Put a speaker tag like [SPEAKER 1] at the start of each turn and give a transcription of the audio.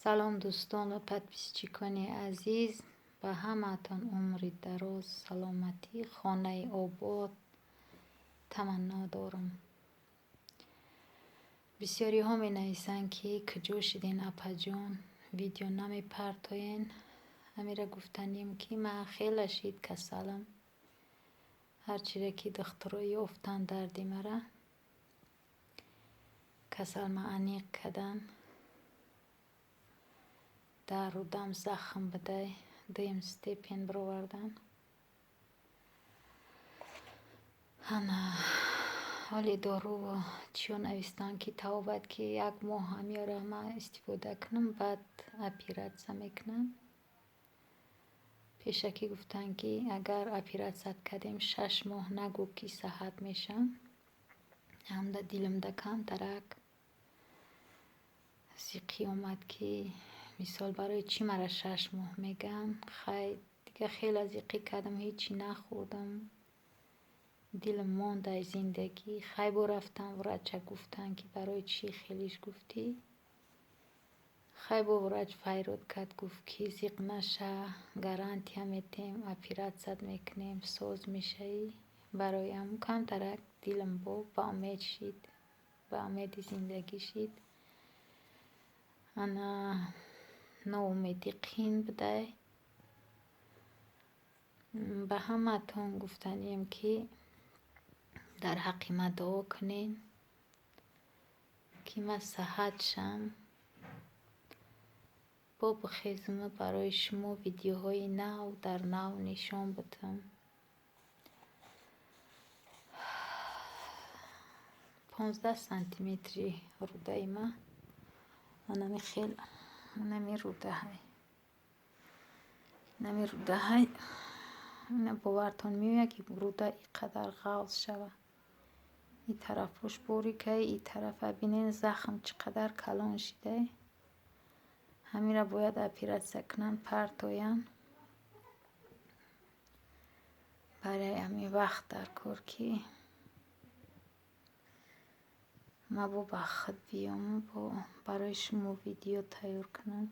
[SPEAKER 1] Салом, дӯстон ва подписчикони азиз! Ба ҳамаатон умри дароз, саломатӣ, хонаи обод таманно дорам. Бисёриҳо менависанд, ки куҷо шиден, апаҷон, видео намепартоен. Ҳамира гуфтанем, ки ман хеле шид касалам. Ҳарчире ки духтуро ёфтанд, дарди мара касалма аниқ кадан. Дар рӯдам захм бидай, дуюм степень бировардан. Ана ҳоли дору чиё навистанд, ки тавобат, ки як моҳ ҳамиёра ман истифода кунам, баъд оператсия мекунам. Пешакӣ гуфтанд, ки агар оператсият кардем, 6 моҳ нагӯ, ки саҳат мешавам. Ҳамда дилимда камтарак зиқӣ омад, ки мисол барои чӣ мара 6 моҳ мегӯянд. Хай, дига хеле зиқӣ кардам, ҳечӣ нахӯрдам, дилам монд ай зиндагӣ. Хай, бо рафтам врача, гуфтанд, ки барои чӣ хелиш гуфтӣ. Хай, бо врач файрод кард, гуфт, ки зиқ наша, гарантия метем, оператсият мекунем, соз мешавӣ. Барои ҳамун камтарак дилам бо ба умед шид, ба умеди зиндагӣ шид. Ана ноумедӣ қин будай. Ба ҳамаатон гуфтанием, ки дар ҳаққи ман дуо кунед, ки ман саҳат шам, бо бихезуму барои шумо видеоҳои нав дар нав нишон бидиҳам. 15 сантиметри рӯдаи ман анами хел, анами рӯдаҳай, инами рӯдаҳай. Ина бовартон меояд, ки рӯда ин қадар ғафз шавад? Ин тарафош борикай, ин тарафа бинен, захм чӣ қадар калон шидай. Ҳамира бояд оператсия кунанд, партоянд. Барои ҳамин вақт дар кор, ки ман бо ба худ биёму бо барои шумо видео тайёр кунам.